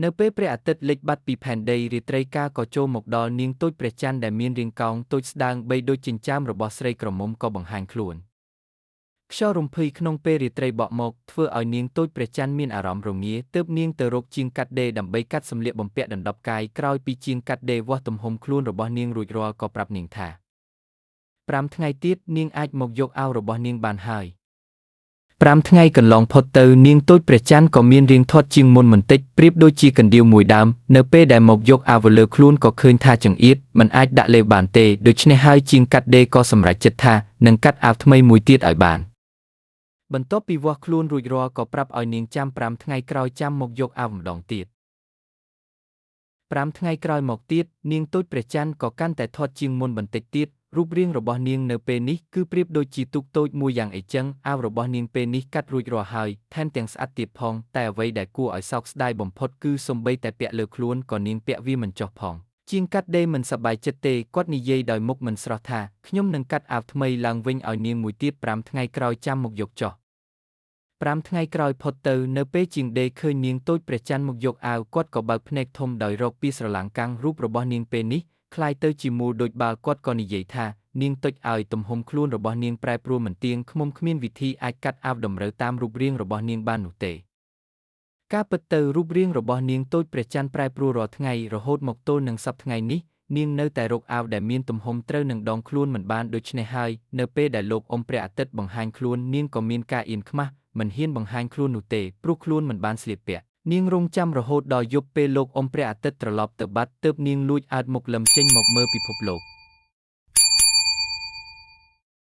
នៅពេលព្រះអាទិត្យលិចបាត់ពីផែនដីរាត្រីកាលក៏ចូលមកដល់នាងតូចព្រះច័ន្ទដែលមានរាងកោងតូចស្ដើងបីដូចចិញ្ចើមរបស់ស្រីក្រមុំក៏បង្ហាញខ្លួនខ្យល់រំភើយក្នុងពេលរាត្រីបក់មកធ្វើឲ្យនាងតូចព្រះច័ន្ទមានអារម្មណ៍រងាទើបនាងទៅរកជាងកាត់ដេរដើម្បីកាត់សម្លៀកបំពាក់ដណ្ដប់កាយក្រោយពីជាងកាត់ដេរវាស់ទំហំខ្លួនរបស់នាងរួចរាល់ក៏ប្រាប់នាងថា5ថ្ងៃទៀតនាងអាចមកយកអាវរបស់នាងបានហើយ5ថ្ងៃកន្លងផុតទៅនាងតូចព្រះច័ន្ទក៏មានរាងធាត់ជាងមុនបន្តិចប្រៀបដូចជាកណ្ដៀវមួយដើមនៅពេលដែលមកយកអាវលើខ្លួនក៏ឃើញថាចង្អៀតមិនអាចដាក់លេវបានទេដូច្នេះហើយជាងកាត់ដេរក៏សម្រេចចិត្តថានឹងកាត់អាវថ្មីមួយទៀតឲ្យបានបន្ទាប់ពីវាស់ខ្លួនរួចរាល់ក៏ប្រាប់ឲ្យនាងចាំ5ថ្ងៃក្រោយចាំមកយកអាវម្ដងទៀត5ថ្ងៃក្រោយមកទៀតនាងតូចព្រះច័ន្ទក៏កាន់តែធាត់ជាងមុនបន្តិចទៀតរូបរាងរបស់នាងនៅពេលនេះគឺប្រៀបដូចជាទូកតូចមួយយ៉ាងអីចឹងអាវរបស់នាងពេលនេះកាត់រួចរាល់ហើយថែមទាំងស្អាតទៀតផងតែអ្វីដែលគួរឲ្យសោកស្ដាយបំផុតគឺសូម្បីតែពាក់លើខ្លួនក៏នាងពាក់វាមិនចុះផងជាងកាត់ដេរមិនសប្បាយចិត្តទេគាត់និយាយដោយមុខមិនស្រស់ថាខ្ញុំនឹងកាត់អាវថ្មីឡើងវិញឲ្យនាងមួយទៀត5ថ្ងៃក្រោយចាំមកយកចុះ5ថ្ងៃក្រោយផុតទៅនៅពេលជាងដេរឃើញនាងតូចព្រះច័ន្ទមកយកអាវគាត់ក៏បើកភ្នែកធំដោយរកពីស្រឡាំងកាំងរូបរបស់នាងពេលនេះคล้ายទៅជាមូលដូចបាល់គាត់ក៏និយាយថានាងតូចឲ្យទំហំខ្លួនរបស់នាងប្រែប្រួលមិនទៀងខ្មុំគ្មានវិធីអាចកាត់អាវតម្រូវតាមរូបរាងរបស់នាងបាននោះទេការពិតទៅរូបរាងរបស់នាងតូចព្រះច័ន្ទប្រែប្រួលរាល់ថ្ងៃរហូតមកទល់នឹងសប្តាហ៍ថ្ងៃនេះនាងនៅតែរកអាវដែលមានទំហំត្រូវនឹងដងខ្លួនមិនបានដូច្នេះហើយនៅពេលដែលលោកអ៊ំព្រះអាទិត្យបង្ហាញខ្លួននាងក៏មានការអៀនខ្មាស់មិនហ៊ានបង្ហាញខ្លួននោះទេព្រោះខ្លួនមិនបានស្លៀកពាក់នាងរងចាំរហូតដល់យប់ពេលលោកអ៊ំព្រះអាទិត្យត្រឡប់ទៅបាត់ទើបនាងលួចអើតមុខលឹមចេញមកមើលពិភពលោក